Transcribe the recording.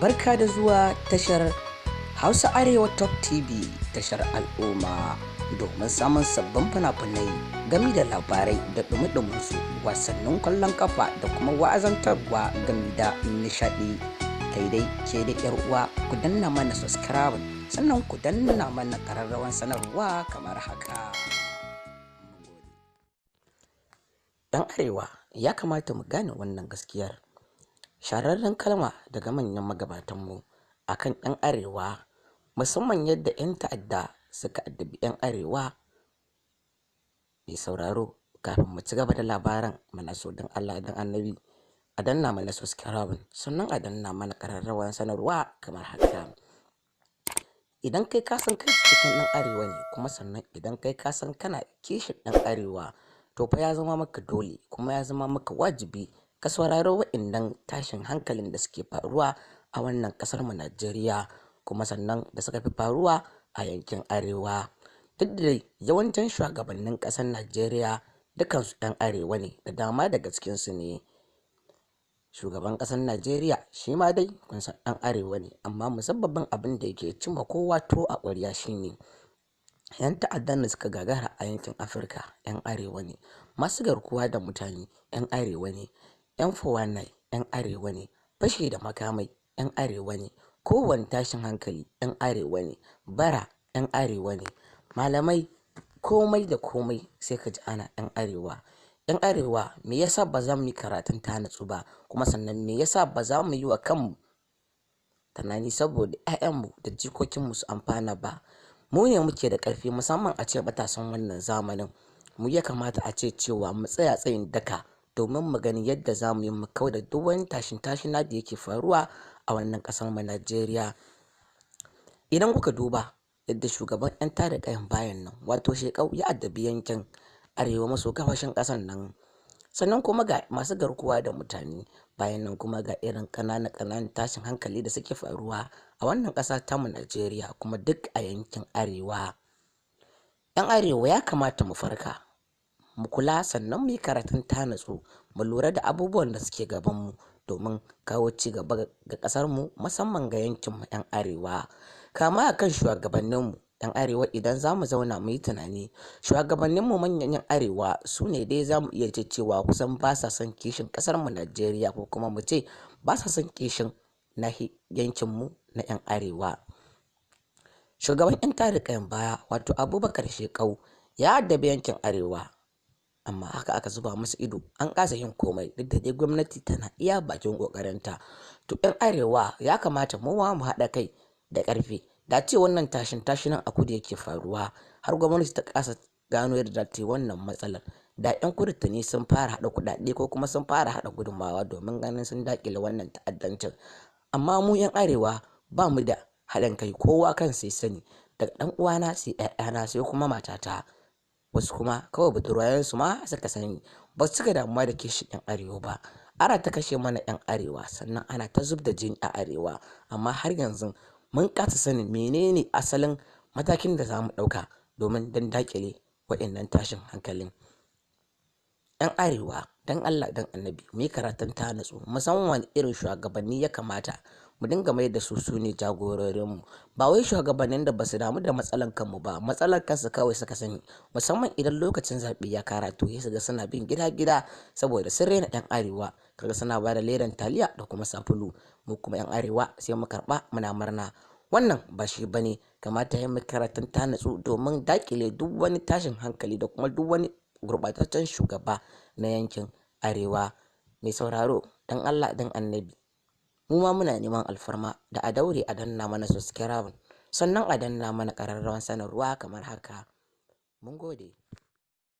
Barka da zuwa tashar Hausa Arewa Top TV, tashar al'umma, domin samun sabbin fina-finai gami da labarai da ɗumi su, wasannin kwallon kafa da kuma wa'azantarwa gami da nishaɗi. Kai dai ke da 'yar uwa, ku danna mana subscribe, sannan ku danna mana ƙararrawan sanarwa kamar haka. Ɗan Arewa, ya kamata mu gane wannan gaskiyar. Shahararren kalma daga manyan magabatanmu a kan 'yan Arewa, musamman yadda 'yan ta'adda suka addabi 'yan Arewa. Mai sauraro, kafin mu ci gaba da labaran, muna so don Allah don Annabi a danna mana subscribe, sannan a danna mana ƙararrawar sanarwa kamar haka. Idan kai ka san kai cikakken ɗan Arewa ne, kuma sannan idan kai ka san kana kishin ɗan Arewa, to fa ya zama maka dole kuma ya zama maka wajibi ka saurari wa'innan tashin hankalin da suke faruwa a wannan ƙasar mu Najeriya, kuma sannan da suka fi faruwa a yankin Arewa. Duk da dai yawancin shugabannin ƙasar Najeriya dukansu 'yan Arewa ne, da dama daga cikinsu ne. Shugaban ƙasar Najeriya shi ma dai kun san ɗan Arewa ne, amma musabbabin abin da yake cimma kowa tuwo a ƙwarya shine 'yan ta'addan da suka gagara a yankin Afirka 'yan Arewa ne, masu garkuwa da mutane 'yan Arewa ne, 'yan 419 'yan Arewa ne, fashi da makamai 'yan Arewa ne, kowane tashin hankali 'yan Arewa ne, bara 'yan Arewa ne, malamai, komai da komai sai ka ji ana 'yan Arewa. 'Yan Arewa, me yasa ba za mu yi karatun ta natsu ba, kuma sannan me yasa ba za mu yi wa kanmu tunani saboda 'ya'yanmu da jikokinmu su amfana ba? Mu ne muke da ƙarfi, musamman a ce matasan wannan zamanin. Mu ya kamata a ce cewa mu tsaya tsayin daka domin mu gani yadda za mu yi mu kau da duk wani tashin tashina da yake faruwa a wannan ƙasar mu Najeriya. Idan kuka duba yadda shugaban 'yan tada ƙayan bayan nan, wato Shekau, ya addabi yankin arewa maso gabashin ƙasar nan. Sannan kuma ga masu garkuwa da mutane, bayan nan kuma ga irin ƙananan ƙananan tashin hankali da suke faruwa a wannan ƙasa tamu Najeriya, kuma duk a yankin Arewa. 'Yan Arewa, ya kamata mu farka, mu kula, sannan mu yi karatun ta natsu, mu lura da abubuwan da suke gabanmu domin kawo ci gaba ga ƙasarmu, musamman ga yankinmu 'yan Arewa. Kama a kan shugabanninmu 'yan Arewa, idan za mu zauna mu yi tunani, shugabanninmu manyan 'yan Arewa su ne dai za mu iya ce cewa kusan ba sa son kishin ƙasarmu Najeriya, ko kuma mu ce ba sa son kishin na yankinmu na 'yan Arewa. Shugaban 'yan tada ƙayan baya, wato Abubakar Shekau, ya addabi yankin Arewa, amma haka aka zuba masa ido an kasa yin komai, duk da dai gwamnati tana iya bakin ƙoƙarinta. To 'yan Arewa, ya kamata mu ma mu haɗa kai da ƙarfe. Da ce wannan tashin tashinan a kudu yake faruwa har gwamnati ta kasa gano yadda za ta yi wannan matsalar, da 'yan kudu tuni sun fara haɗa kuɗaɗe ko kuma sun fara haɗa gudunmawa domin ganin sun daƙile wannan ta'addancin. Amma mu 'yan Arewa ba mu da haɗin kai, kowa kansa ya sani, daga ɗan uwana sai 'ya'yana sai kuma matata. Wasu kuma kawai budurwayensu ma suka sani, ba su cika damuwa da kishin 'yan Arewa ba. Ana ta kashe mana 'yan Arewa, sannan ana ta zub da jini a Arewa, amma har yanzu mun kasa sanin menene asalin matakin da za mu ɗauka domin don daƙile waɗannan tashin hankalin. 'Yan Arewa, don Allah don Annabi mu yi karatun ta natsu, musamman wani irin shugabanni ya kamata mu dinga mai da su su ne jagororinmu. Ba wai shugabannin da ba su damu da matsalan kanmu ba, matsalar kansu kawai suka sani, musamman idan lokacin zaɓe ya karato, sai su ga suna bin gida-gida saboda sun raina 'yan Arewa, kaga suna ba da ledan taliya da kuma sabulu. Mu kuma 'yan Arewa sai mu karɓa muna murna. Wannan ba shi ba ne. Kamata ya yi karatun ta natsu domin daƙile duk wani tashin hankali da kuma duk wani gurɓataccen shugaba na yankin Arewa. Mai sauraro, don Allah don Annabi, mu ma muna neman alfarma da a daure a danna mana subscribe, sannan a danna mana ƙararrawar sanarwa kamar haka. Mun gode.